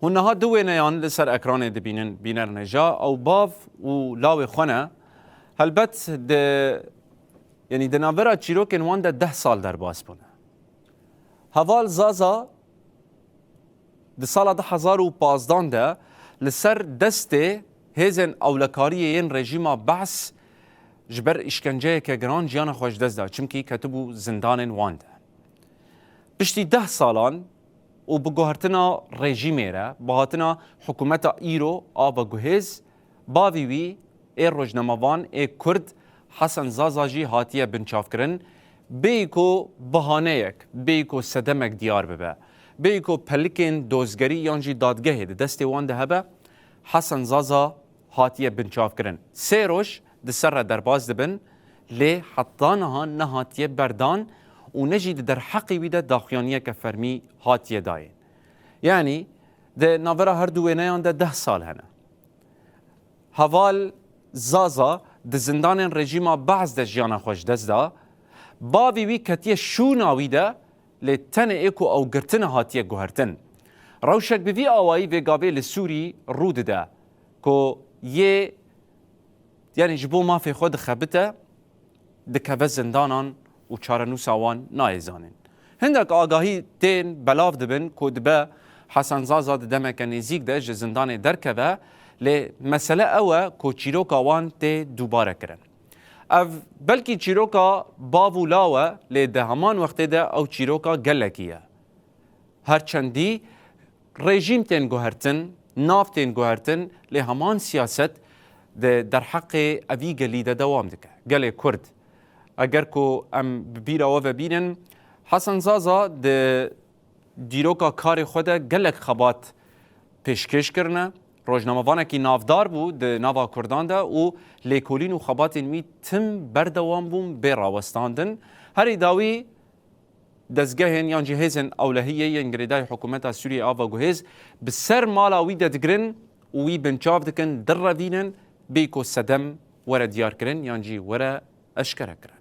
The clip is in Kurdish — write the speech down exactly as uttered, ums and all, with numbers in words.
Hûn niha du wêneyan li ser ekranê dibînin, bînerneja ew bav û lawê xwe ne. Helbet di, yanî di navbera çîrokên wan de deh sal derbas bûne. Heval Zaza di sala du hezar û pazdan de li ser destê hêzên ewlekariyê yên rejîma Behs ji ber îşkenceyeke giran jiyana xwe ji dest da, çimkî ketibû zindanên wan de. Piştî deh salan û bi guhertina rejîmê re, bi hatina hikûmeta îro a veguhêz, bavî wî ê rojnamevan ê Kurd Hesen Zaza jî hatiye binçavkirin, bêyî ku bihaneyek, bêyî ku sedemek diyar bibe, bêyî ku pelikên dozgerî yan jî dadgehê di destê wan de hebe, Hesen Zaza hatiye binçavkirin. Sê roj di ser re derbas dibin, lê heta niha nehatiye berdan û ne jî di derheqê wî de daxuyaniyeke fermî hatiye dayîn. Yanî di navbera her du wêneyan de deh sal hene. Heval Zaza di zindanên rejîma Behs de jiyana xwe ji dest da. Bavî wî ketiye şûna wî de, lê tenê ê ku ew girtine hatiye guhertin. Rewşek bi vî awayî vê gavê li Sûrî rû dide ku yê, yanî ji bo mafê xwe dixebite, dikeve zindanan û çarenûsa wan nayê zanîn. Hindek agahî tên belav dibin ku dibe Hesen Zaza di demeke nêzîk de ji zindanê derkeve, lê mesele ew e ku çîroka wan tê dubare kirin. Ev belkî çîroka bav û law e, lê di heman wextê de ew çîroka gelekî ye. Her çendî rejîm tên guhertin, nav tên guhertin, lê heman siyaset di derheqê evî gelî de dewam dike. Gelê Kurd, eger ku em bi bîra we ve bînin, Hesen Zaza di dîroka karê xwe de gelek xebat pêşkêş kirine. Rojnamevanekî navdar bû di nava Kurdan de û lêkolîn û xebatên wî tim berdewam bûn bê rawestandin. Herî dawî dezgehên yan jî hêzên ewlehiyê yên girêdayî hikûmeta Sûriyê a veguhêz bi ser mala wî de digirin û wî binçav dikin, direvînin, bê ku sedem were diyarkirin yan jî were eşkere kirin.